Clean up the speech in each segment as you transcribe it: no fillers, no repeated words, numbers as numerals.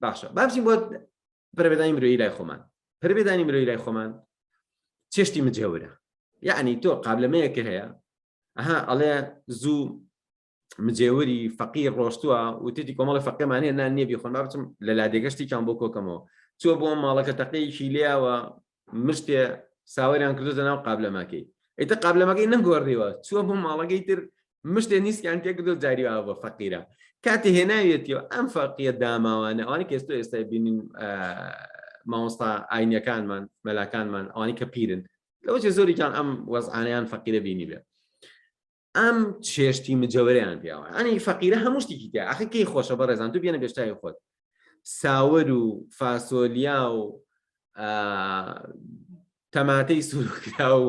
باشە با بچین بۆ پەرەپێدانی مرۆیی لای خۆمان. پەرەپێدانی مرۆیی لای خۆمان چێشتی مجێورە. یعنی تۆ قابلەمەیەکە هەیە ئەها ئەڵێ زوو مجێوری فەقیر ڕۆشتووە وتێتی کۆمەڵی فەقێمان هەیە نان نییە بیخۆن با بچم لە لادێگە شتێکیان بۆ کۆکەمەوە چووە بۆ ماڵەکە تەقەیەکی لێیاوە مشتێ ساوەریان کردوتە ناو قابلەمەکەی ئیتر قابلەمەکەی نەگۆڕیوە چووە بۆ ماڵەکەی تر مشتێ نیسکیان تێکردو جاری وا بۆ فەقیرە کاتی هێناویەتیەوە ئەم فەقیە داماوانە ئەوانی کە ئێستا ئێستا بینین مامۆستا ئاینیەکانمان مەلاکانمان ئەوانی کە پیرن لەوە چێ زۆریان ئەم وەزعانیان فەقیرە بینی بێ ئەم چێشتی مجەوەریان پیاوە ئەنی فەقیرە هەموو شتێکی تیا ئەخی کەی خۆشە بەڕێزان تو بێنە بێشتای خۆت ساوەر و فاسۆلیا و تەماتەی سوورکرا و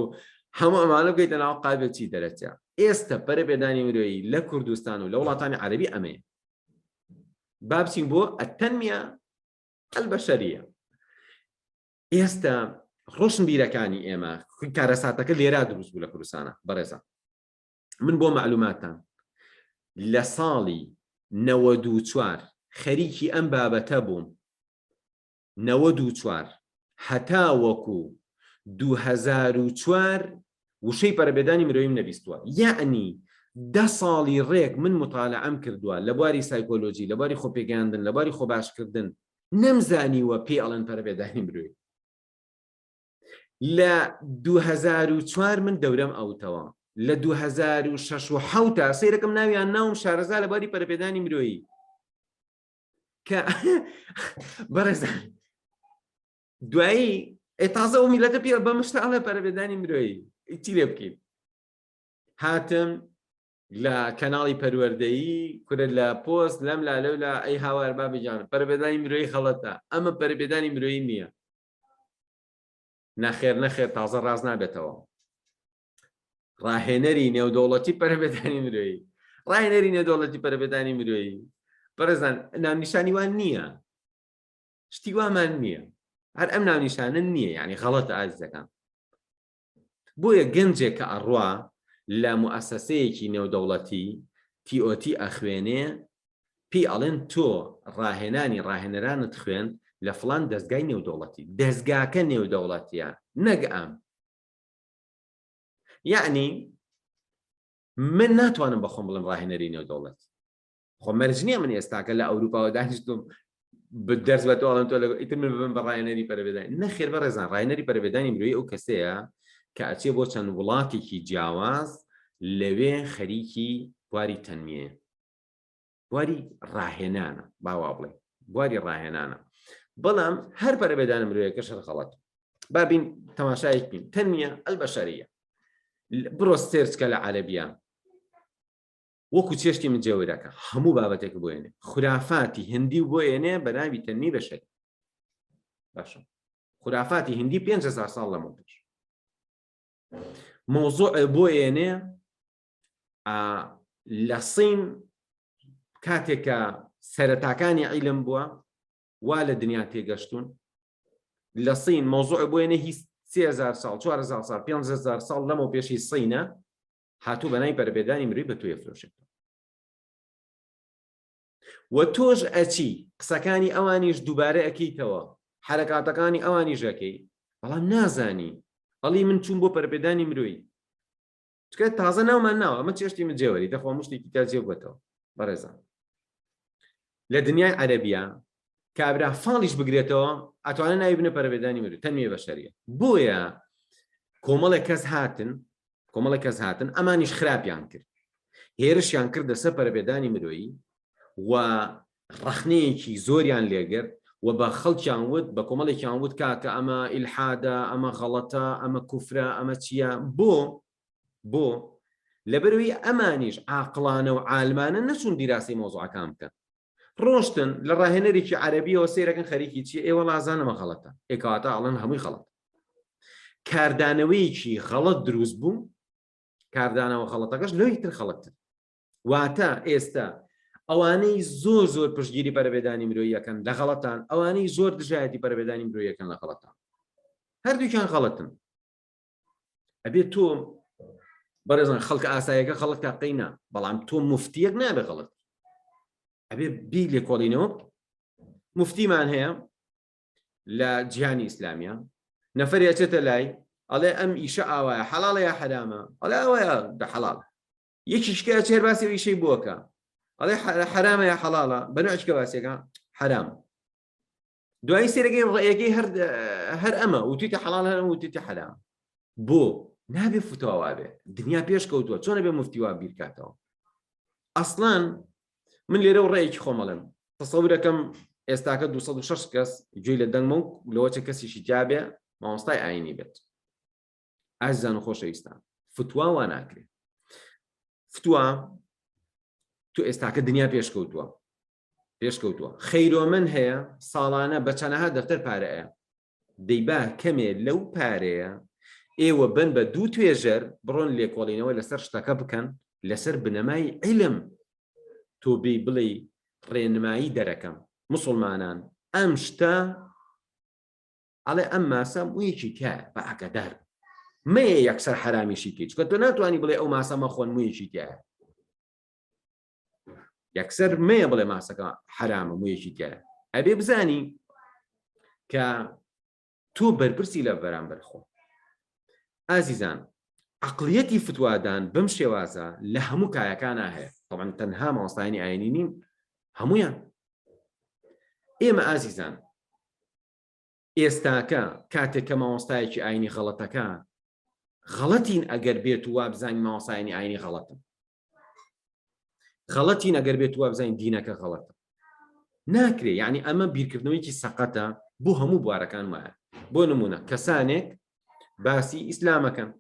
هەموو ئەمانە بکەیتە ناو قابێت چی دەرەچە ئێستا پەرە پێدانی مرۆیی لە کوردستان و لە وڵاتانی عەربی ئەمەیە با بچین بۆ التنمیە البشریە ئێستا ڕۆشنبیرەکانی ئێمە کارەساتەکە لێرا دروست بوو لە کوردستانە بەڕێزان من بۆ معلوماتان لە ساڵی 94 خەریکی ئەم بابەتە بووم 94 هەتا وەکو 2004 وشەی پەرەپێدانی مرۆییم نەبیستووە یەعنی دە ساڵی ڕێک من متالعەم کردووە لە بواری سایکۆلۆجی لە بواری خۆپێگەیاندن لە بواری خۆباشکردن نەمزانیوە پێی ئەڵێن پەرەپێدانی مرۆیی لە 2004 من دەورەم ئەوتەوە لە 2006 و حوتا سەیرەکەم ناویان ناوم شارەزا لە بواری پەرەپێدانی مرۆیی کە بەڕێزان دوایی ئێ تازە ئەو میلەتە پێ بە مشتە ئەڵێ پەرەپێدانی مرۆیی چی لێ بکەین هاتم لە کەناڵی پەروەردەیی کورە لە پۆست لەم لا لەو لا ئەی هاوار بابی گیان پەرەپێدانی مرۆیی خەڵەتە ئەمە پەرەپێدانی مرۆیی نییە نەخێر نەخێر تازە ڕاست نابێتەوە ڕاهێنەری نێودەوڵەتی پەرەپێدانی مرۆیی ڕاهێنەری نێودەوڵەتی پەرەپێدانی مرۆیی بەڕێزان ناونیشانی وان نییە شتی وامان نییە هەر ئەم ناونیشانە نییە یعنی غەڵەتە ئازیزەکان بۆیە گەنجێک کە ئەڕوا لە موئەسەسەیەکی نێودەوڵەتی TOT ئەخوێنێ پێی ئەڵێن تۆ ڕاهێنانی ڕاهێنەرانت خوێند لە فڵان دەزگای نێودەوڵەتی دەزگاکە نێودەوڵەتیە نەک ئەم یعنی من ناتوانم بەخۆم بڵێم ڕاهێنەری نێودەوڵەتی خۆ مەرج نییە من ئێستاکە لە ئەوروپاوە دانیشتم دەرس بە تۆڵم تۆ لە ئیتر من ببم بە ڕاهێنەری پەرەپێدانی نەخێر بەڕێزان ڕاهێنەری پەرەپێدانی مرۆیی ئەو کەسەیە کە ئەچێ بۆ چەند وڵاتێکی جیاواز لەوێ خەریکی بواری تەنمیە بواری ڕاهێنانە باوا بڵێ بواری ڕاهێنانە بەڵام هەر پەرەپێدانە مرۆیەکە شەر غەڵەت بابین تەماشایەک بین تەنمیە البشریە بڕۆ سێرچکە لە عەربیە وەکو چێشتی من جێورەکە هەموو بابەتێک بۆ ێنێ خورافاتی هندی و بۆ ێنێ بە ناوی تەنمی بەشەری باشە خورافاتی هندی 5هزار ساڵ لەمە پێش مۆزوع بۆ ێنێ لە سین کاتێک کە سەرەتاکانی عیلم بووە وا لە دنیا تێگەشتون لە سین مۆزوع بۆ ێنێ هی 3000 ساڵ 4000 ساڵ 5000 ساڵ لەمە پێشی سینە هاتوو بەناوی پەرەپێدانی مرۆی بە تۆ ئەفرۆشێتەوە و تۆش ئەچی قسەکانی ئەوانیش دووبارە ئەکەیتەوە حرەکاتەکانی ئەوانیش ئەەکەی بەڵام نازانی ئەڵی من چوون بۆ پەرەپێدانی مرۆی چکە تازە ناومان ناوە ئەمە چێشتی من جێوەری دەخوا مشتێکی تا جێ بووەتەوە بەڕێزان لە دنیای عەربیە کابرا فاڵیش بگرێتەوە ئەتوانێت ناوی بنە پەرەپێدانی مرۆی تەنمیە بەشەریە بۆیە کۆمەڵێک کەس هاتن کۆمەڵێک کەس هاتن ئەمانیش خراپیان کرد هێرشیان کردە سەر پەرەپێدانی مرۆیی و ڕەخنەیەکی زۆریان لێگرت و بە خەڵکیان وت بە کۆمەڵێکیان وت کاکە ئەمە ئیلحادە ئەمە غەڵەتە ئەمە کوفرە ئەمە چییە بۆ بۆ لەبەرەوەی ئەمانیش عاقڵانە و عالمانە نەچوون دیراسی مۆزوعەکان بکەن ڕۆشتن لە ڕاهێنەرێکی عەرەبیەوە سەیرەکەن خەریکی چیە ئێ وەڵا ئەزانم غەڵەتە ئێ کەواتە ئەڵێن هەمووی غەڵەت کاردانەوەیەکی غەڵەت دروست بوو کاردانەوە غەڵەتەکەش لەوی تر خەڵەتتر واتە ئێستا ئەوانەی زۆر زۆر پشتگیری پەرەپێدانی مرۆیەکەن لە غەڵەتان ئەوانەی زۆر دژایەتی پەرەپێدانی مرۆیەکەن لە غەڵەتان هەردووکیان غەڵەتن ئەبێت تۆ بەڕێزان خەڵکە ئاسایەکە خەڵک تاقی نا بەڵام تۆ مفتیەک نابێ غەڵەت ئەبێ بی لێکۆڵینەوە. مفتیمان هەیە لە جیهانی ئیسلامیە نەفەری ئەچێتە لای ئەڵێ ئەم ئیشە ئاوایە حەڵاڵە یا حەرامە ئەڵێ ئەوەیە بە حەڵاڵ یەکیشکە ئەچێر باسی ئیشەی بۆکە ئەڵێ حەرامە یا حەڵاڵە بەنوعشکە باسیەکە حرام دوایی سێرەکەی ڕێیەکەی هەر هەر ئەمە وتیتە حەڵاڵ هەر ئەمە وتیتە حەرام بۆ نابێ فتوا وابێ دنیا پێش کەوتووە چۆنە بێ مفتی وا بیرکاتەوە ئەسڵان من لێرە و ڕێیەکی خۆمەڵێم تەسەورەکەم ئێستاکە 206 کەس گوێی لە دەنگمە و لەوە چە کەسیشی تیابێ مامۆستای ئاینی بێت ئازیزان و خۆشەویستان فتوا وا ناکرێ فتوا تو ئێستاکە دنیا پێشکەوتووە پێشکەوتووە خەیرۆمن هەیە ساڵانە بە چەنەها دەفتەر پارەیە دەیبا کەمێ لەو پارەیە ئێوە بن بە دوو توێژەر بڕۆن لێکۆڵینەوە لەسەر شتەکە بکەن لەسەر بنەمای عیلم تۆ بێی بڵێی ڕێنمایی دەرەکەم مسلمانان ئەم شتە ئەڵێ ئەم ماسە مویەکی تایە بە ئاگادار مەیە یەکسەر حرامیشی بکەیت چونکە تۆ ناتوانانی بڵێ ئەو ماسە مەخۆن مویەکی تایە یەکسەر مەیە بڵێ ماسەکە حرامە مویەکی تایە ئەبێ بزانی کە تۆ بەرپرسی لە بەرامبەر خۆ ئازیزان عقلیەتی فتوادان بەم شێوازە لە هەموو کایەکانە هەیە طبعا تەنها مامۆستایانی ئاینی نین هەمویان ئێمە ئازیزان ئێستاکە کاتێک کە مامۆستایەکی ئاینی غەڵەتەکە غەڵەتین ئەگەر بێت و وابزانین مامۆستایانی ئاینی غەڵەتن غەڵەتین ئەگەر بێت وابزانین دینەکە غەڵەتە ناکرێ یعنی ئەمە بیرکردنەوەیکی سەقەتە بۆ هەموو بوارەکان وایە بۆ نمونە کەسانێک باسی ئیسلامەکەن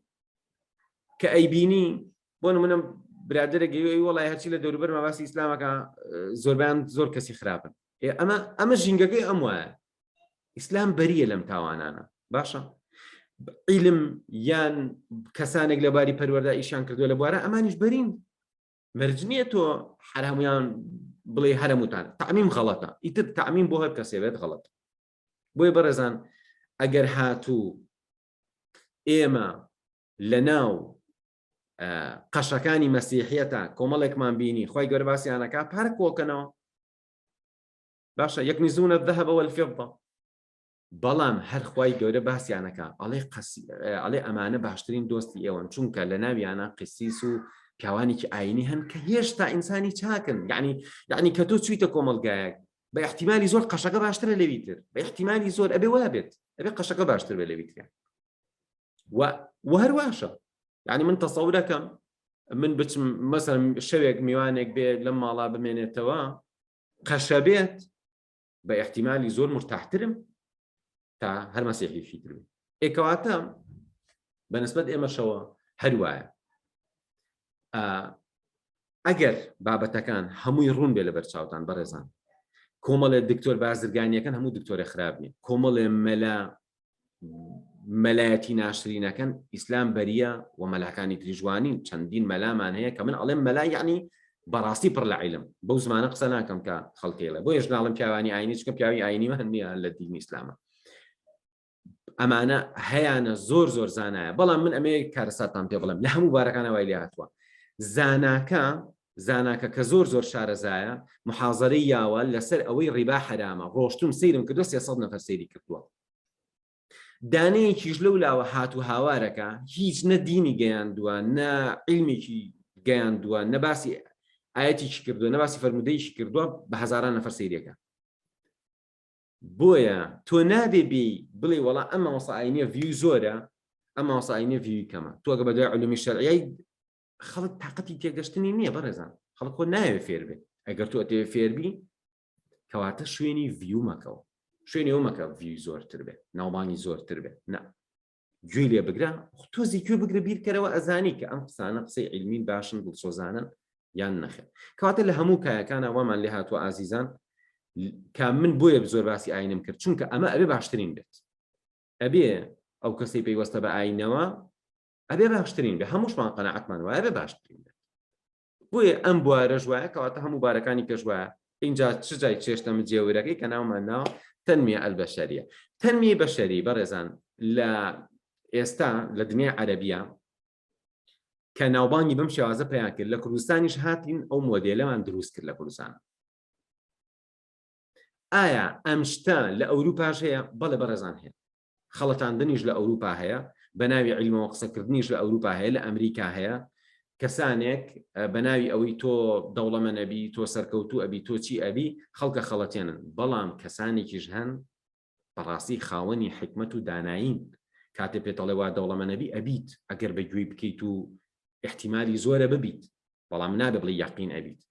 کە ئەیبینی بۆ نمونە برادێک گەوی وڵی هەرچی لە دەوروبەر باسی ئیسلامەکە زۆربیان زۆر کەسی خراپن ئەمە ئەمە ژینگەکەی ئەم وایە ئیسلام بەریە لەم تاوانانە باشە عیلم یان کەسانێک لە باری پەروەەردە ئیشان کردووە لە بوارە ئەمانیش بەرین مەرج نییە تۆ هەر هەمویان بڵێ هەرموتان تعمیم غەڵەتە ئیتر تعمیم بۆ هەر کەسێ بێت غەڵەت بۆیە بەڕێزان ئەگەر هاتوو ئێمە لە ناو قەشەکانی مەسیحیەتە کۆمەڵێکمان بینی خی گەورە باسییانەکە پارە کۆکەنەوە باشە یەکنیزونە الذهب والفضة بەڵام هەر خوای گەورە باسیانەکە ئەڵێ ئەڵێ ئەمانە باشترین دۆستی ئێوەن چونکە لە ناویانە قسیس و پیاوانێکی ئاینی هەن کە هێشتا ئینسانی چاکن یعنی یعنی کە تۆ چویتە کۆمەلگایەک بە احتیمالی زۆر قەشەکە باشترە لەوی تر بە احتیمالی زۆر ئەبێ وا بێت ئەبێ قەشەکە باشتر بێ لەوی تریان و و هەر واشە یعنی من تەسەورەکەم من بچم مەسەن شەوێک میوانێک بێ لەم ماڵا بمێنێتەوە قەشە بێت بە احتیمالی زۆر مرتاحترم تا هەر مەسیحیشی تر بێت ئێکەواتە بەنسبەت ئێمەشەوە هەروایە ئەگەر بابەتەکان هەمووی ڕوون بێ لە بەرچاوتان بەڕێزان کۆمەڵێ دکتۆر بازرگانیەکان هەموو دکتۆرە خراپ نیە کۆمەڵێ مەلا مەلایەتی ناشرینەکەن ئیسلام بەریە و مەلاکانی تریش وانین چەندین مەلامان هەیە کە من ئەڵێم مەلا یعنی بەڕاستی پڕ لە عیلم بەو زمانە قسە ناکەم کە خەڵکێڵێ بۆ یش ناڵم پیاوانی ئاینی چکە پیاوی ئاینیمان نییە لە دینی ئیسلامە ئەمانە هەیانە زۆر زۆر زانایە بەڵام من ئەمەیە کارەساتان پێ بڵێم لە هەموو بارەکانە وای لێ هاتووە زاناکە زاناکە کە زۆر زۆر شارەزایە محازەرەی یاوە لەسەر ئەوەی ڕیبا حەرامە ڕۆشتم سەیرم کردووە 300 نەفەر سەیری کردووە دانەیەکیش لەو لاوە هات و هاوارەکە هیچ نە دینی گەیاندووە نە عیلمێکی گەیاندووە نە باسی ئاەتێکی کردووە نە باسی فەرمودەیەکی کردووە بە هەزاران نەفەر سەیرەکە بۆیە تۆ نابێ بێی بڵێ وەڵا ئەم مامۆستا ئاینیە ڤیوی زۆرە ئەم مامۆستا ئاینیە ڤیوی کەمە تۆ ئەگە بەدوای علومی شەرعیای خەڵک تاقەتی تێگەشتنی نییە بەڕێزان خەڵک خۆ ناوێ فێر بێ ئەگەر تۆ ئەتەوێ فێربی کەواتە شوێنی ڤیو مەکەوە شوێنی ئەو مەکە ڤیوی زۆرتر بێ ناوبانگی زۆرتر بێ نا گوێی لێ بگرە تۆزی گوێ بگرە بیرکەرەوە ئەزانی کە ئەم قسانە قسەی علمین باشن دڵسۆزانن یان نەخێر کەواتە لە هەموو کایەکانە وامان لێ هاتووە ئازیزان کە من بۆیە زۆر باسی ئاینم کرد چونکە ئەمە ئەبێ باشترین بێت ئەبێ ئەو کەسەی پەیوەستە بە ئاینەوە ئەبێ باشترین بێ هەمووشمان قەناعەتمان وایە بێ باشترین بێت بۆیە ئەم بوارەش وایە کەواتە هەموو بارەکانی کەش وایە اینجا چ جای چێشتە مجێورەکەی کە ناومان ناوە تەنمیە ئەلبەشەریە تەنمیە بەشەری بەڕێزان لە ئێستا لە دنیای عەرەبیە کە ناوبانگی بەم شێوازە پەیا کرد لە کوردستانیش هاتین ئەو مۆدێلەمان دروست کرد لە کوردستان. ئایا ئەم شتە لە ئەوروپاش هەیە؟ بەڵێ بەڕێزان هەیە. خەڵەتاندنیش لە ئەوروپا هەیە، بە ناوی عیلمەوە قسەکردنیش لە ئەوروپا هەیە، لە ئەمریکا هەیە. کەسانێک بە ناوی ئەوەی تۆ دەوڵەمەنەبی، تۆ سەرکەوتوو ئەبی، تۆ چی ئەبی، خەڵکە خەڵەتێنن. بەڵام کەسانێکیش هەن بەڕاستی خاوەنی حیکمەت و دانایین، کاتێ پێت ئەڵێ وا دەوڵەمەنەبی ئەبیت، ئەگەر بە گوێی بکەیت و ئیحتیمالی زۆرە ببیت، بەڵام نابێ بڵێی یەقین ئەبیت.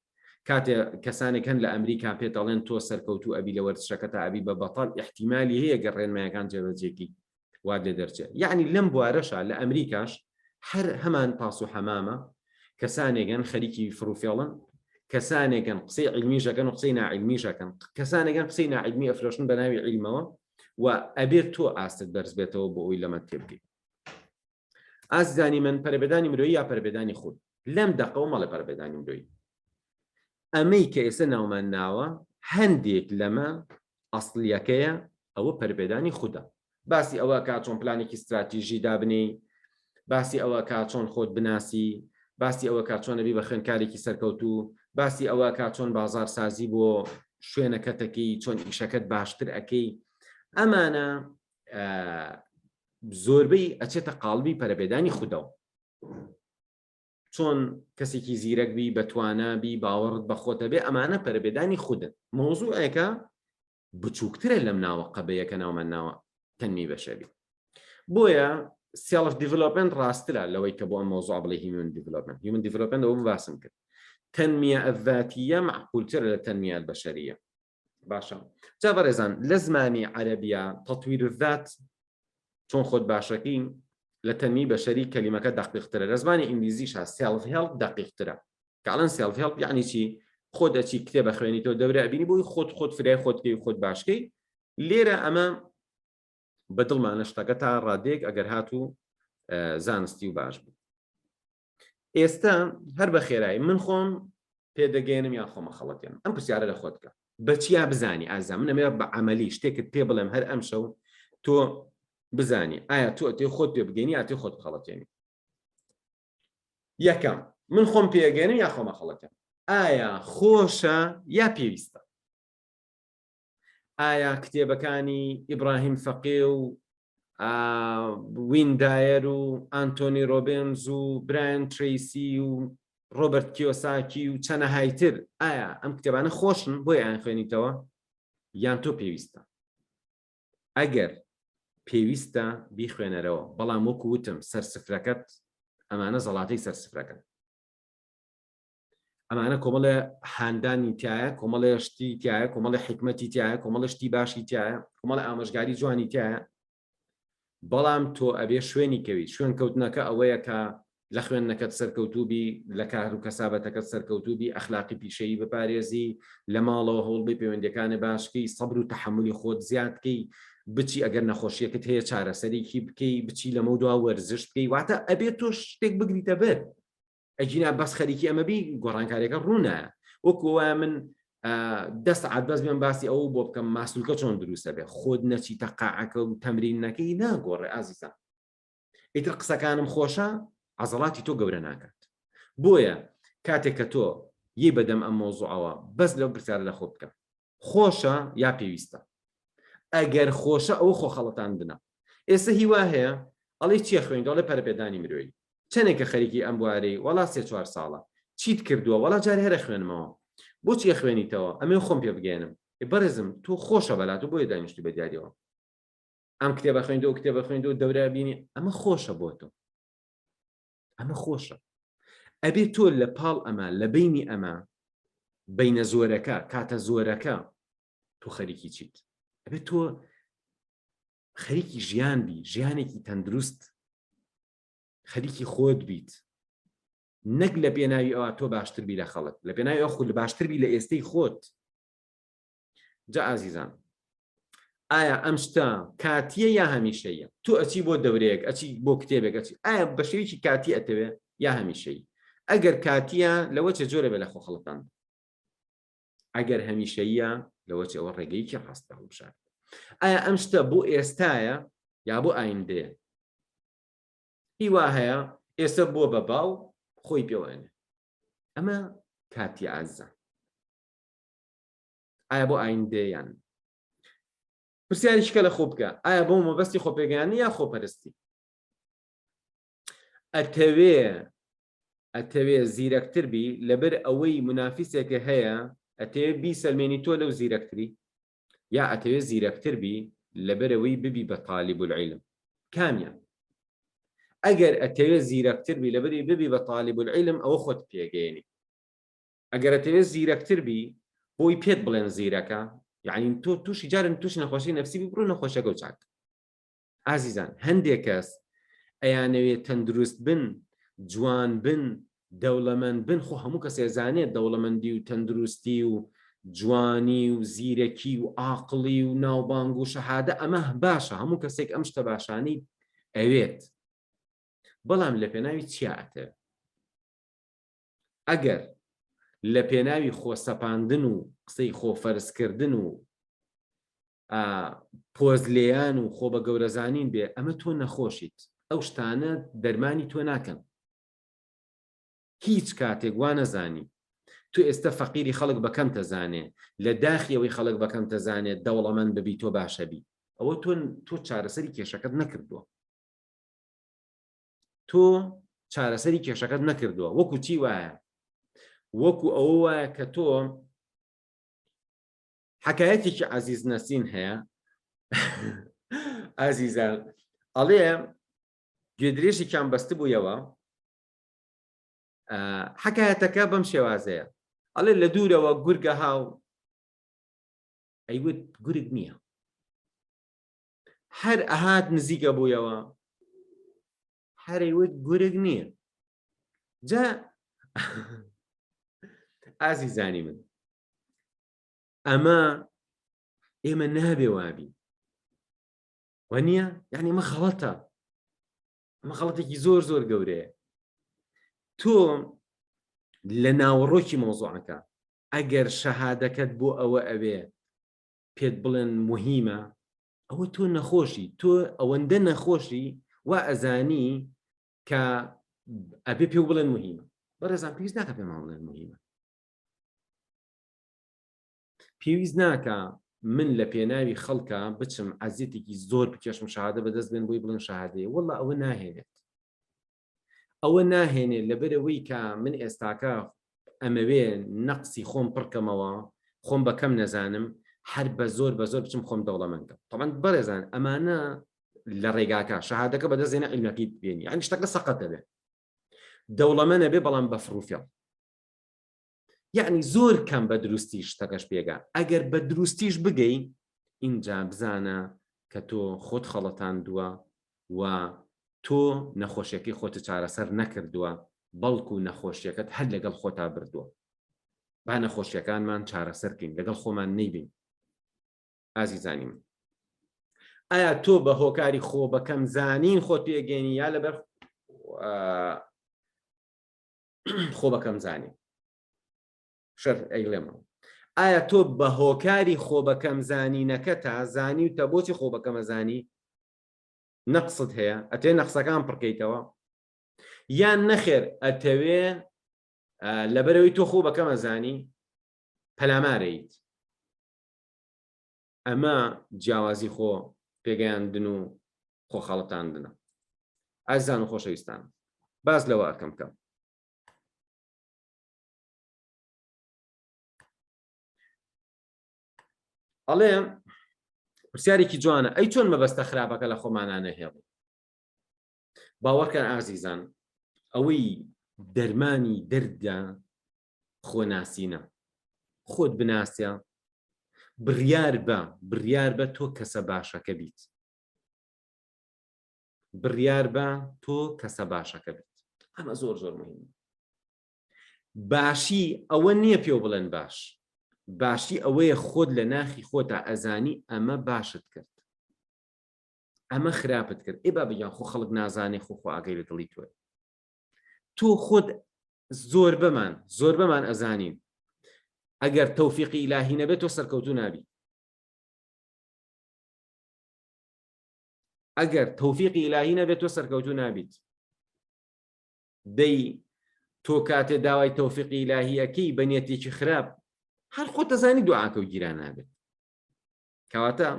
کاتێ کەسانێک هەن لە ئەمریکا پێت ئەڵێن تۆ سەرکەوتوو ئەبی لە وەرزشەکەتا ئەبی بە بەتەڵ، ئیحتیمالی هەیە گەر ڕێنمایەکان جێبەجێکەی وات لێ دەرچێ. یەعنی لەم بوارەشا لە ئەمریکاش هەر هەمان تاس و حەمامە، کەسانێک هەن خەریکی فڕوفێڵن، کەسانێک هەن قسەی عیلمیش ئەکەن و قسەی ناعیلمیش ئەکەن، کەسانێک هەن قسەی ناعیلمی ئەفرۆشن بە ناوی عیلمەوە و ئەبێت تۆ ئاستت بەرز بێتەوە بۆ ئەوی لەمە تێبگەی. ئازیزانی من پەرەپێدانی مرۆیی یا پەرەپێدانی خود لەم دەقەوە مەڵێ پەرەپێدانی مرۆیی ئەمەی کە ئێستا ناومان ناوە هەندێک لەمە ئەسڵیەکەیە ئەوە پەرەپێدانی خودە باسی ئەوە کا چۆن پلانێکی ستراتیژی دابنێی باسی ئەوە کا چۆن خۆت بناسی باسی ئەوە کا چۆن ئەبی بە خوێندکارێکی سەرکەوتوو باسی ئەوە کا چۆن بازارسازی بۆ شوێنەکەتەکەی چۆن ئیشەکەت باشتر ئەەکەی ئەمانە زۆربەی ئەچێتە قاڵبی پەرەپێدانی خودەوە چۆن کەسێکی زیرەک بی بەتوانا بی باوەڕت بە خۆتە بێ ئەمانە پەرەپێدانی خودن مەوزوعێکە بچووکترە لەم ناوە قەبەیە کە ناومان ناوە تەنمی بەشەری بۆیە self development ڕاسترە لەوەی کە بۆ ئەم مەوزوع بڵێ human development human development ئەوە باسم کرد تنمیە الذاتیە معقولترە لە تنمیە البشریە باشە جا بەڕێزان لە زمانی عەرەبیە تطویر الذات چۆن خۆت باشەکەی لە تەنمی بەشەری کەلیمەکە دەقیقترە لە زمانی ئینگلیزیشا self help دەقیقترە کە ئەڵێن self help یعنی چی خۆت ئەچی کتێبە خوێنیتەوە دەورە ئەبینی بۆی خۆت خۆت فرای خۆت کەی خۆت باشکەی لێرە ئەمە بە دڵمانە شتەکە تا ڕادێک ئەگەر هاتوو زانستی و باش بوو ئێستا هەر بە خێرایی من خۆم پێدەگەێنم یان خۆمە خەڵەتێنم ئەم پرسیارە لە خۆت بکە بە چیا بزانی ئازا من ئەمێ بە عملی شتێکت پێ بڵێم هەر ئەمشەو تۆ بزانی ئایا تۆ ئەتێ خۆت پێ بگەێنی ئاتی خۆت بخەڵەتێنی یەکەم من خۆم پێگەێنم یا خۆمە خەڵەتێن ئایا خۆشە یا پێویستە ئایا کتێبەکانی ئیبراهیم فەقێ و وین دایەر و ئەنتۆنی ڕۆبێنز و برایان تریسی و ڕۆبەرت کیۆساکی و چەنەهای تر ئایا ئەم کتێبانە خۆشن بۆی ئەیان خوێنیتەوە یان تۆ پێویستە ئەگەر پێویستە بیخوێنەرەوە بەڵام وەکو وتم سەرسفرەکەت ئەمانە زەڵاتەی سەرسفرەکەن ئەمانە کۆمەڵێ هاندانی تایە کۆمەڵێ شتی تایە کۆمەڵی حکمەتی تایە کۆمەڵە شتی باشی تایە کۆمەڵە ئامۆژگاری جوانی تایە بەڵام تۆ ئەبێ شوێنی کەویت شوێن کەوتنەکە ئەوەیە کە لە خوێندنەکەت سەرکەوتوبی لە کار و کەسابەتەکەت سەرکەوتوبی ئەخلاقی پیشەیی بپارێزی لە ماڵەوە هەوڵبی پەیوەندەکانە باشکەی سەبر و تەحملی خۆت زیادکەی بچی ئەگەر نەخۆشیەکت هەیە چارەسەرێکی بکەی بچی لەمە دوا وەرزش بکەی واتە ئەبێت تۆ شتێک بگریتە بەر ئەگینا بەس خەریکی ئەمە بی گۆڕانکاریەکە ڕوونایە وەکو وایە من دە سەعات بەس بێم باسی ئەو بۆ بکەم ماسولکە چۆن دروستە بێ خۆت نەچیتە قاعەکە و تەمرین نەکەی ناگۆڕێ ئازیزان ئیتر قسەکانم خۆشە عەزەڵاتی تۆ گەورە ناکات بۆیە کاتێک کە تۆ یی بەدەم ئەم مۆزوعەوە بەس لەو پرسیارە لە خۆ بکە خۆشە یا پێویستە ئەگەر خۆشە ئەو خۆ خەڵەتاندنە ئێستا هیوا هەیە ئەڵێ چیە خوێن دەڵێ پەرەپێدانی مرۆیی چەندێکە خەریکی ئەم بوارەی وەڵا سێ چوار ساڵە چیت کردووە وەڵا جارێ هەرە خوێنمەوە بۆچی ئەخوێنیتەوە ئەمێ خۆم پێ بگەێنم بەڕێزم تۆ خۆشە بەلات و بۆیە دانیشتی بە دیاریەوە ئەم کتێبە خوێندەوە کتێبە خوێندەوە دەورە بینی ئەمە خۆشە بۆ تۆ ئەمە خۆشە ئەبێ تۆ لە پاڵ ئەمە لە بینی ئەمە بینە زۆرەکە کاتە زۆرەکە تۆ خەریکی چیت ئەبێت تۆ خەریکی ژیان بی ژیانێکی تەندروست خەریکی خۆت بیت نەک لە پێناوی ئەوە تۆ باشتر بی لە خەڵک لە پێناوی ئەو خود باشتر بی لە ئێستەی خۆت جا ئازیزان ئایا ئەم شتە کاتیە یا هەمیشەیە تۆ ئەچی بۆ دەورەیەک ئەچی بۆ کتێبێک ئەچی ئایا بە شێوەیەکی کاتی ئەتەوێ یا هەمیشەیی ئەگەر کاتیە لەوە چێ جۆرە بێ لە خۆ خەڵەتان ئەگەر هەمیشەیە لەوە چێ ئەوە ڕێگەیەکی ڕاستە هەڵبژارد ئایا ئەم شتە بۆ ئێستایە یا بۆ ئایندەیە هیوا هەیە ئێستا بووە بە باو خۆی پێوەێنێ ئەمە کاتی ئازە ئایا بۆ ئایندەیان؟ پرسیارێکی کە لە خۆ بکە، ئایا بۆ مەبەستی خۆپێگەیاندن یا خۆپەرستی؟ ئەتەوێ ئەتەوێ زیرەکتر بی لەبەر ئەوەی منافیسێکە هەیە ئەتەوێ بیسەلمێنی تۆ لەو زیرەکتری یا ئەتەوێ زیرەکتر بی لەبەرەوەی ببی بە طالب العلم کامیان ئەگەر ئەتەوێ زیرەکتر بی لەبەری ببی بە طالب العلم ئەوە خۆت پێگەیەنی ئەگەر ئەتەوێ زیرەکتر بی بۆی پێت بڵێن زیرەکە یعنی تۆ تووشی جارن تووشی نەخۆشی نەفسی بی بڕۆ نەخۆشەکە و چاک ئازیزان هەندێک کەس ئەیانەوێ تەندروست بن جوان بن دەوڵەمەند بن خۆ هەموو کەسێ زانێت دەوڵەمەندی و تەندروستی و جوانی و زیرەکی و ئاقڵی و ناوبانگ و شەهادە ئەمە باشە هەموو کەسێک ئەم شتە باشانەی ئەوێت بەڵام لە پێناوی چیا ئەتەوێت ئەگەر لە پێناوی خۆسەپاندن و قسەی خۆفەرزکردن و پۆز لێیان و خۆ بە گەورەزانین بێ ئەمە تۆ نەخۆشیت ئەو شتانە دەرمانی تۆ ناکەن هیچ کاتێک وا نەزانی تو ئێستا فەقیری خەڵک بەکەم تەزانێ لە داخی ئەوەی خەڵک بەکەم تەزانێت دەوڵەمەند ببی تۆ باشەبی ئەوە تۆ تۆ چارەسەری کێشەکەت نەکردووە تۆ چارەسەری کێشەکەت نەکردووە وەکو چی وایە وەکو ئەوە وایە کە تۆ حکایەتێکی عزیز نەسین هەیە ئازیزان ئەڵێ گوێدرێژێکیان بەستبوویەوە حکایەتەکە بەم شێوازەیە ئەڵێ لە دوورەوە گورگە هاو ئەیوت گورگ نییە هەر ئەهات نزیکە بوویەوە هەرەی وت گورگ نییە جا ئازیزانی من ئەمە ئێمە نابێ وابی وە نییە یعنی ئەمە خەڵەتە ئەمە خەڵەتێکی زۆر زۆر گەورەیە تۆ لە ناوەڕۆکی مۆزوعەکە ئەگەر شەهادەکەت بۆ ئەوە ئەوێ پێت بڵێن مهیمە ئەوە تۆ نەخۆشی تۆ ئەوەندە نەخۆشی وا ئەزانی کە ئەبێ پێ بڵێن مهیمە بەڕێزان پێویست ناکە پێمان بڵێن مهیمە پێویست ناکە من لە پێناوی خەڵکە بچم عەزیەتێکی زۆر بکێشم شەهادە بەدەست بێن بۆی بڵێن شەهادەیە وەڵا ئەوە ناهێنێت ئەوە ناهێنێت لەبەرئەوەی کە من ئێستاکە ئەمەوێ نەقسی خۆم پڕکەمەوە خۆم بە کەم نەزانم هەر بە زۆر بە زۆر بچم خۆم دەوڵەمەند کەم تەبعەن بەڕێزان ئەمانە لە ڕێگاکە شەهادەکە بەدەست دێنە عیلمەکەی بێنی یعنی شتەکە سەقەتە بێ دەوڵەمەنە بێ بەڵام بە فڕوفێڵ یعنی زۆر کەم بە دروستی شتەکەش پێگا ئەگەر بە دروستیش بگەی ئینجا بزانە کە تۆ خۆت خەڵەتاندووە و تۆ نەخۆشیەکەی خۆتت چارەسەر نەکردووە بەڵکو نەخۆشیەکەت هەر لەگەڵ خۆتا بردووە با نەخۆشیەکانمان چارەسەر کەین لەگەڵ خۆمان نەیبین ئازیزانی من ئایا تۆ بە هۆکاری خۆ بەکەم زانین خۆت پێگەێنی یا لەبەر خۆ بەکەم زانین شەر ئەیڵێمەوە ئایا تۆ بە هۆکاری خۆ بەکەم زانینەکە تا زانی و تە بۆچی خۆ بەکەمە زانی نەقست هەیە ئەتەوێ نەقسەکان پڕکەیتەوە یان نەخێر ئەتەوێ لەبەرەوەی تۆ خۆ بەکەمە زانی پەلامارەیت ئەمە جیاوازی خۆ پێگەیاندن و خۆ خەڵەتاندنە ئازیزان و خۆشەویستان باس لەوە ئەکەم کە ئەڵێ پرسیارێکی جوانە ئەی چۆن مەبەستە خراپەکە لە خۆمانە نەهێڵی باوەڕکەن ئازیزان ئەوەی دەرمانی دەردە خۆناسینە خۆت بناسە بڕیار بە بڕیار بە تۆ کەسە باشەکە بیت بڕیار بە تۆ کەسە باشەکە بیت ئەمە زۆر زۆر مهمە باشی ئەوە نییە پێو بڵێن باش باشی ئەوەیە خۆت لە ناخی خۆتا ئەزانی ئەمە باشت کرد ئەمە خراپت کرد ئێ بابە گیان خۆ خەڵک نازانێ خۆ خۆ ئاگەی لە دڵی تۆ تۆ خۆت زۆربەمان زۆربەمان ئەزانین ئەگەر تەوفیقی ئیلاهی نەبێت تۆ سەرکەوتو نابی ئەگەر تەوفیقی ئیلاهی نەبێت تۆ سەرکەوتو نابیت دەی تۆ کاتێ داوای تەوفیقی ئیلاهی ئەکەی بە نیەتێکی خراپ هەر خۆت دەزانی دوعاکە و گیرا نابێت کەواتە.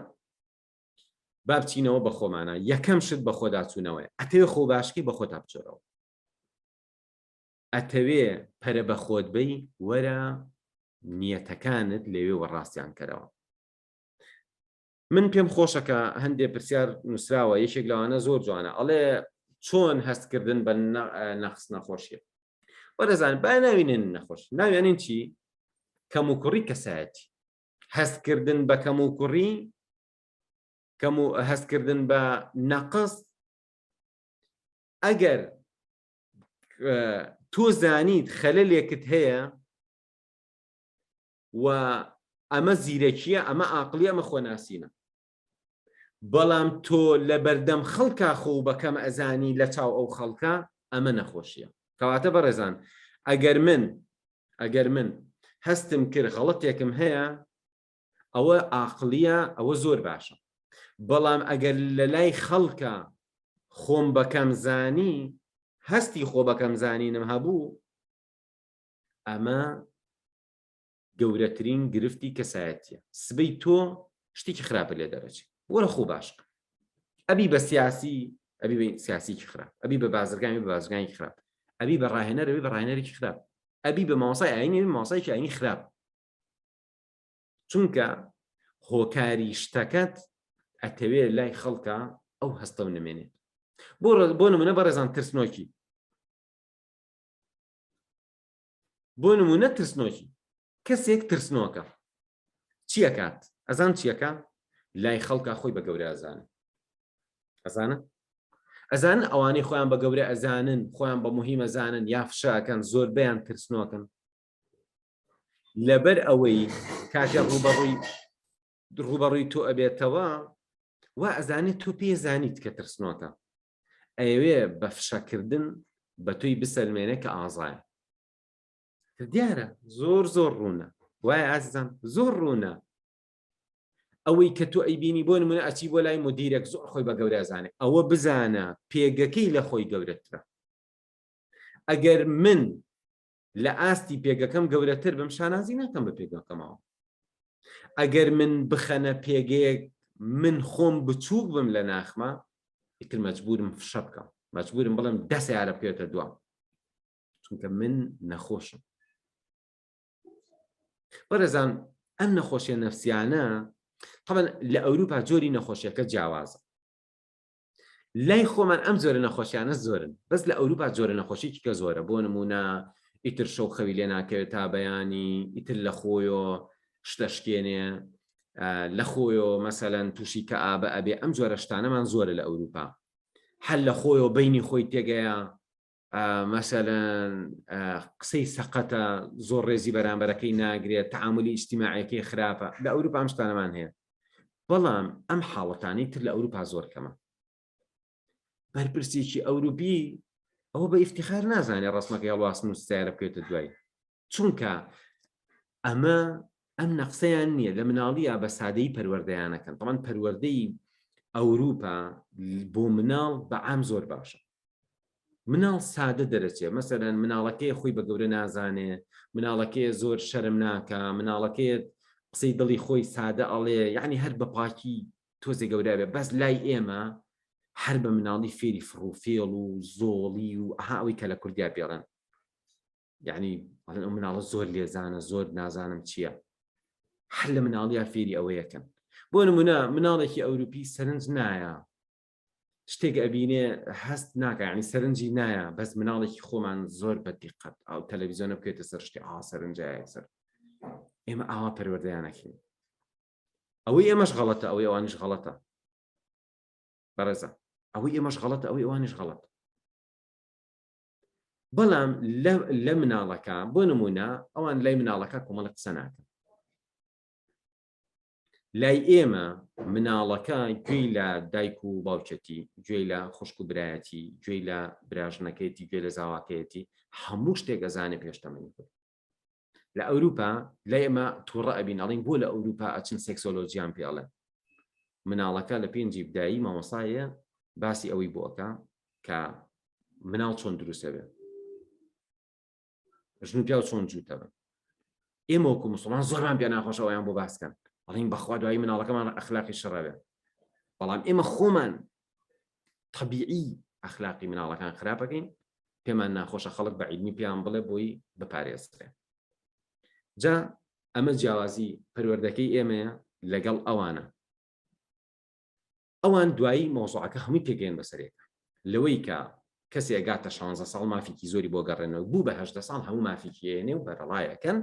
با بچینەوە بە خۆمانە یەکەم شت بە خۆدا چوونەوەی ئەتەوێ خۆ باشکی بە خۆتا بچۆرەوە ئەتەوێ پەرە بە خۆت بەی وەرە نیەتەکانت لەوێوە ڕاستیان کەرەوە. من پێم خۆشە کە هەندێ پرسیار نووسراوە یەکێک لەوانە زۆر جوانە ئەڵێ چۆن هەستکردن بە نەخس نەخۆشیە وەرەزان با ناوینێن نەخۆش ناویانین چی کەم و کوڕی کەسایەتی هەستکردن بە کەم و کوڕی کەم و هەستکردن بە نەقس ئەگەر تۆ زانیت خەلەلێکت هەیە و ئەمە زیرەکیە ئەمە ئاقلی ئەمە خۆناسینە بەڵام تۆ لە بەردەم خەڵکا خۆ بەکەم ئەزانی لە چاو ئەو خەڵکە ئەمە نەخۆشیە کەواتە بەڕێزان ئەگەر من ئەگەر من هەستم کرد غەڵەتێکم هەیە ئەوە ئاقلیە ئەوە زۆر باشە بەڵام ئەگەر لە لای خەڵکە خۆم بەکەم زانی هەستی خۆ بەکەم زانینم هەبوو ئەمە گەورەترین گرفتی کەسایەتیە سبەی تۆ شتێکی خراپە لێ دەرەچێ وەرە خۆ باش بکە ئەبی بە سیاسی ئەبی بە سیاسیکی خراپ ئەبی بە بازرگانی بە بازرگانی خراپ ئەبی بە ڕاهێنەر ئەبی بە ڕاهێنەرێکی خراپ ئەبی بە مامۆستای ئاینی ئەبی مامۆستایەکی ئاینی خراپ چونکە هۆکاری شتەکەت ئەتەوێ لای خەڵکە ئەو هەستە و نمێنێت بۆ بۆ نمونە بەڕێزان ترسنۆکی بۆ نمونە ترسنۆکی کەسێک ترسنۆکە چیەکات ئەزان چیەکە لای خەڵکە خۆی بە گەورە ئەزانن ئەزانە ئەزان ئەوانەی خۆیان بە گەورە ئەزانن خۆیان بە مهمە زانن یا فشاکەن زۆربیان ترسنۆکن لەبەر ئەوەی کاتێ ڕوبەڕووی ڕوبەڕووی تۆ ئەبێتەوە وا ئەزانێت تۆ پێ زانیت کە ترسنۆکە ئەیەوێ بە فشەکردن بە تۆی بسەلمێنێ کە ئازایە دیارە زۆر زۆر ڕوونە وایە ئازیزان زۆر ڕوونە ئەوەی کە تۆ ئەیبینی بۆ نمونە ئەچی بۆ لای مدیرێک زۆر خۆی بە گەورە زانێ ئەوە بزانە پێگەکەی لە خۆی گەورەترە ئەگەر من لە ئاستی پێگەکەم گەورەتر بم شانازی ناکەم بە پێگەکەمەوە ئەگەر من بخەنە پێگەیەک من خۆم بچووک بم لە ناخمە ئیتر مەجبورم فشە بکەم مەجبورم بڵێم دە سیارە بکەوێتە دوام چونکە من نەخۆشم بەڕێزان ئەم نەخۆشیە نەفسیانە طبعا لە ئەوروپا جۆری نەخۆشیەکە جیاوازە لای خۆمان ئەم جۆرە نەخۆشیانە زۆرن بەس لە ئەوروپا جۆرە نەخۆشیکی کە زۆرە بۆ نمونە ئیتر شەو خەوی لێ ناکەوێت تا بەیانی ئیتر لە خۆیۆ شتە شکێنێ لە خۆیۆ مەسەلەن تووشی کە ئابە ئەبێ ئەم جۆرە شتانەمان زۆرە لە ئەوروپا هەر لە خۆیۆ بینی خۆی تێگەیە مەسەلەن قسەی سەقەتە زۆر ڕێزی بەرامبەرەکەی ناگرێت تعاملی ئیجتیماعیەکەی خراپە لە ئەوروپا ئەم شتانەمان هەیە بەڵام ئەم حاڵەتانەی تر لە ئەوروپا زۆر کەمە بەرپرسێکی ئەوروپی ئەوە بە ئیفتیخار نازانێ ڕسمەکەی هەڵواسن و سیارە بکەوێتە دوای چونکە ئەمە ئەم نەقسەیان نییە لە مناڵیە بە سادەی پەروەردەیانەکەن تەمان پەروەردەی ئەوروپا بۆ مناڵ بە عام زۆر باشە مناڵ سادە دەرەچێ مەسەلەن مناڵەکەی خۆی بە گەورە نازانێ مناڵەکەی زۆر شەرم ناکە مناڵەکەی قسەی دڵی خۆی سادە ئەڵێ یعنی هەر بە پاکی تۆزێ گەورە بێ بەس لای ئێمە هەر بە مناڵی فێری فڕوفێڵ و زۆڵی و ئەها ئەوەی کە لە کوردیا پێڵێن یعنی ئەڵێن ئەو مناڵە زۆر لێزانە زۆر نازانم چییە هەر لە مناڵیا فێری ئەوەیەکەن بۆ نمونە مناڵێکی ئەوروپی سەرنج نایە شتێک ئەبینێ هەست ناکە ینی سەرنجی نایە بەس مناڵێکی خۆمان زۆر بە دیقەت ئەو تەلەڤیزیۆنە بکەێتە سەر شتی ئا سەرنجایە سەر ئێمە ئاوا پەروەردەیانەکەین ئەوەی ئێمەش غەڵەتە ئەوەی ئەوانیش غەڵەتە بەڕێزە ئەوەی ئێمەش غەڵەتە ئەوەی ئەوانیش غەڵەت بەڵام لە مناڵەکە بۆ نمونە ئەوان لای مناڵەکە کۆمەڵە قسە ناکەن لای ئێمە مناڵەکە گوێی لە دایک و باوکێتی، گوێی لە خوشک و برایەتی، گوێی لە براژنەکەیەتی، گوێی لە زاواکەیەتی، هەموو شتێک ئەزانێ پێش تەمەنی خۆی. لە ئەوروپا لای ئێمە تووڕە ئەبین ئەڵین بۆ لە ئەوروپا ئەچن سێکسۆلۆجیان پێ ئەڵێن. مناڵەکە لە پێنجی بدایی مامۆسایە باسی ئەوەی بۆ ئەکا کە مناڵ چۆن دروستە بێ. ژن و پیاو چۆن جووتە بن ئێمە وەکو مسلمان زۆرمان پێ ناخۆشە ئەویان بۆ باسکەن ئەڵین بەخوا دوایی مناڵەکەمان ئەخلاقی شڕەوێ. بەڵام ئێمە خۆمان طبیعی ئەخلاقی مناڵەکان خراپەکەین، پێمان ناخۆشە خەڵک بە عیلمی پێیان بڵێ بۆی بپارێزرێ. جا ئەمە جیاوازی پەروەردەکەی ئێمەیە لەگەڵ ئەوانە. ئەوان دوایی مەوزوعەکە هەمووی پێگەیەن بەسەرێکە لەوەی کە کەسێ ئەگاتە شانزە ساڵ مافێکی زۆری بۆ گەڕێنەوە بوو بە هەژدە ساڵ هەموو مافێکی ئێنێ و بەرەڵایەکەن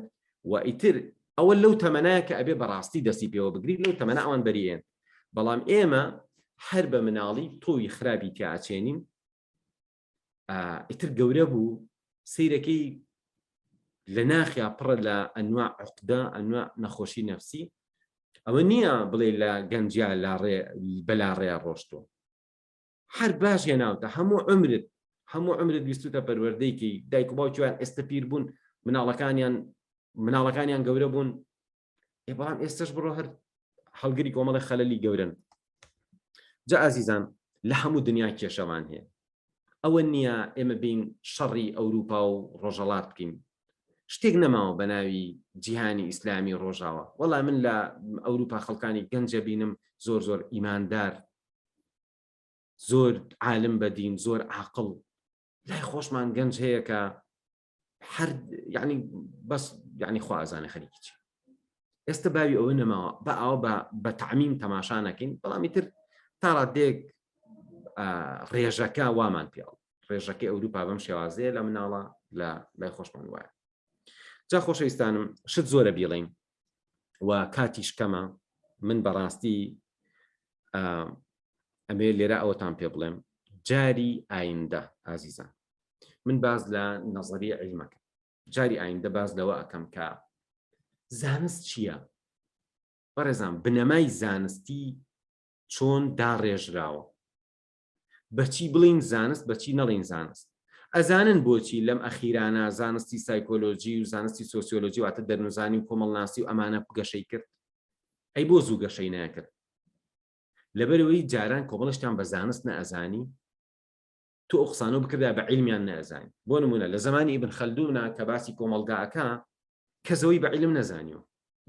و ئیتر ئەوە لەو تەمەنایە کە ئەبێ بەڕاستی دەستی پێوە بگری لەو تەمەنە ئەوان بەریێن بەڵام ئێمە هەر بە مناڵی تۆوی خراپی تیاچێنین ئیتر گەورە بوو سیرەکەی لە ناخیا پڕە لە ئەنوا عقدە ئەنوا نەخۆشی نەفسی ئەوە نییە بڵێ لە گەنجیا لاڕێ بەلاڕێ ڕۆشتووە هەر باش هێناوتە هەموو عمرت هەموو عمرت ویستوتە پەروەردەیکی دایک و باوکیان ئێستا پیر بوون مناڵەکانیان مناڵەکانیان گەورە بوون ئێ بەڵام ئێستش بڕۆ هەر هەڵگری کۆمەڵی خەلەلی گەورن جا ئازیزان لە هەموو دنیا کێشەمان هەیە ئەوە نییە ئێمە بین شەڕی ئەوروپا و ڕۆژەڵات بکەین شتێک نەماوە بە ناوی جیهانی ئیسلامی ڕۆژاوە وەڵا من لە ئەوروپا خەڵکانی گەنجە بینم زۆر زۆر ئیماندار زۆر عالم بەدین زۆر عاقڵ لای خۆشمان گەنج هەیە کە هەر یعنی بەس یعنی خوا ئەزانێ خەریکی چی ئێستا باوی ئەوە نەماوە بە ئاوە بە بە تعمیم تەماشا نەکەین بەڵامی تر تا ڕادێک ڕێژەکە وامان پێڵ ڕێژەکەی ئەوروپا بەم شێوازەیە لە مناڵە لە لای خۆشمان وایە جا خۆشەویستانم شت زۆرە بیڵین و کاتیش کەمە من بەڕاستی ئەمێ لێرە ئەوەتان پێ بڵێم جاری ئایندە ئازیزان من باز لە نەزەری عیلمەکە جاری ئایندە باز لەوە ئەکەم کە زانست چییە؟ بەڕێزان بنەمای زانستی چۆن داڕێژراوە؟ بەچی بڵین زانست بەچی نەڵین زانست؟ ئەزانن بۆچی لەم ئەخیرانە زانستی سایکۆلۆجی و زانستی سۆسیۆلۆجی واتە دەرنوزانی و کۆمەڵناسی و ئەمانە گەشەی کرد؟ ئەی بۆ زوو گەشەی ناکرد؟ لەبەرەوەی جاران کۆمەڵشتان بە زانست نەئەزانی تۆ ئەو قسانە بکردا بە عیلمیان نەئەزانی بۆ نمونە لە زمانی ئیبن خەلدونا کە باسی کۆمەڵگا ئەکا کەسەوەی بە عیلم نەزانیوە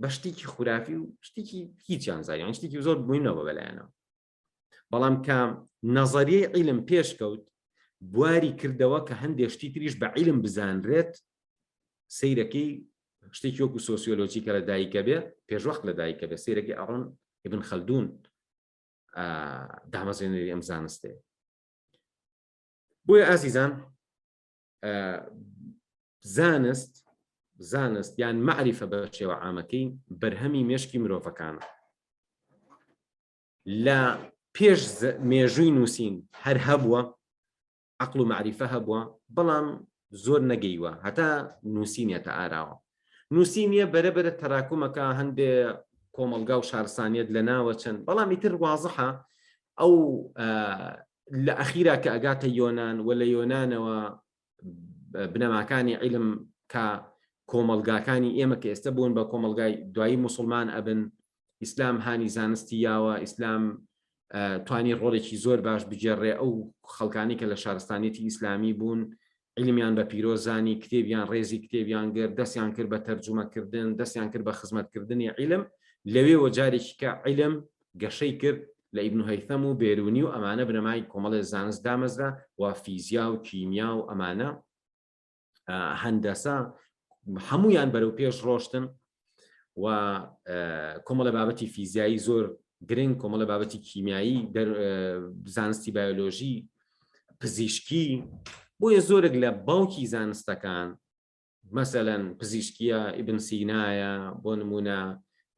بە شتێکی خورافی و شتێکی هیچیان زانیان شتێکی زۆر بووینەوە بەلایەنەوە بەڵام کە نەزەریەی عیلم پێشکەوت بواری کردەوە کە هەندێک شتی تریش بە عیلم بزانرێت سیرەکەی شتێکی وەکو سۆسیۆلۆجی کە لە دایکە بێ پێشوەخت لە دایکە بێ سیرەکەی ئەڕۆن ئیبن خەلدون دامەزرێنەری ئەم زانستەیە بۆیە ئازیزان زانست زانست یان معریفە بە شێوە عامەکەی بەرهەمی مێشکی مرۆڤەکانە لە پێش مێژووی نووسین هەر هەبووە عقل و معریفە هەبووە بەڵام زۆر نەگەیوە هەتا نووسینیەتە ئاراوە نووسینیە بەرە بەرە تەراکومەکە هەندێ کۆمەڵگا و شارستانیت لە ناوە چەند بەڵام ئیتر وازحە ئەو لە ئەخیرا کە ئەگاتە یۆناان و لە یۆناانەوە بنەماکانی عیلم کە کۆمەڵگاکانی ئێمە کە ئێستا بوون بە کۆمەڵگای دوایی مسلمان ئەبن ئیسلام هانی زانستی یاوە ئیسلام توانی ڕۆڵێکی زۆر باش بگێڕێ ئەو خەڵکانی کە لە شارستانیەتی ئیسلامی بوون عیلمیان بە پیرۆز زانی کتێبیان ڕێزی کتێبیان گرت دەستیان کرد بە تەرجومەکردن دەستیان کرد بە خزمەتکردنی عیلم لەوێوە جارێکی کە عیلم گەشەی کرد لە ئیبن هەیثەم و بێرونی و ئەمانە بنەمای کۆمەڵێ زانست دامەزرا و فیزیا و کیمیا و ئەمانە هەندەسە هەمویان بەرەو پێش ڕۆشتن و کۆمەڵە بابەتی فیزیایی زۆر گرنگ کۆمەڵە بابەتی کیمیایی زانستی بایۆلۆژی پزیشکی بۆیە زۆرێک لە باوکی زانستەکان مەسەلەن پزیشکیە ئیبن سینایە بۆ نمونە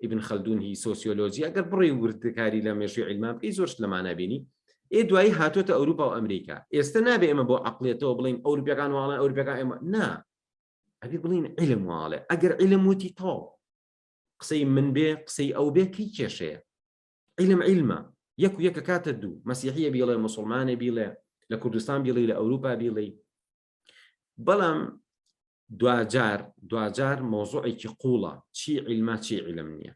ئیبن خەلدون هی سۆسیۆلۆجی ئەگەر بڕی وردکاری لە مێژوی عیلمان بکەی زۆر شت لەمانە بینی ئێ دوایی هاتۆتە ئەوروپا و ئەمریکا ئێستا نابێ ئێمە بۆ عقلێتەوە بڵین ئەوروپیەکان واڵێن ئەوروپیەکان ئێمە نا ئەبێ بڵین علم واڵێ ئەگەر علم وتی تەواو قسەی من بێ قسەی ئەو بێ کەی کێشەیە علم علمە یەک و یەکە کاتە دوو مەسیحیە بیڵێ مسلمانێ بیڵێ لە کوردستان بیڵی لە ئەوروپا بیڵێ بەڵام دواجار دواجار مۆزوعێکی قوڵە چی عیلمە چی عیلم نییە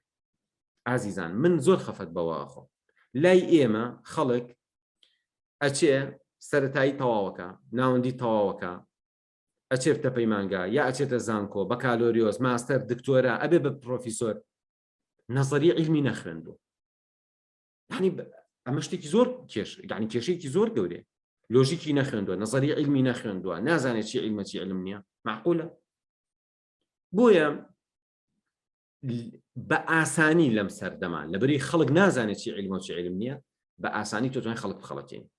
ئازیزان من زۆر خەفەت بەوە ئەخۆم لای ئێمە خەڵک ئەچێ سەتایی تەواوەکە ناوەندی تەواوەکە ئەچێتە پەیمانگا یا ئەچێتە زانکۆ بەکالۆریۆس ماستەر دکتۆرا ئەبێ بە پرۆفیسۆر نەزەری عیلمی نەخوێندووە یعنی. ئەمە شتێکی زۆر کێش یعنی کێشەیەکی زۆر گەورەیە لۆژیکی نەخوێندووە نەزەری علمی نەخوێندووە نازانێت چی علمە چی علم نییە معقولە بۆیە بە ئاسانی لەم سەردەما لەبری خەڵک نازانێت چی علمە چی علم نییە بە ئاسانی تۆ توانای خەڵک بخەڵەتێنی.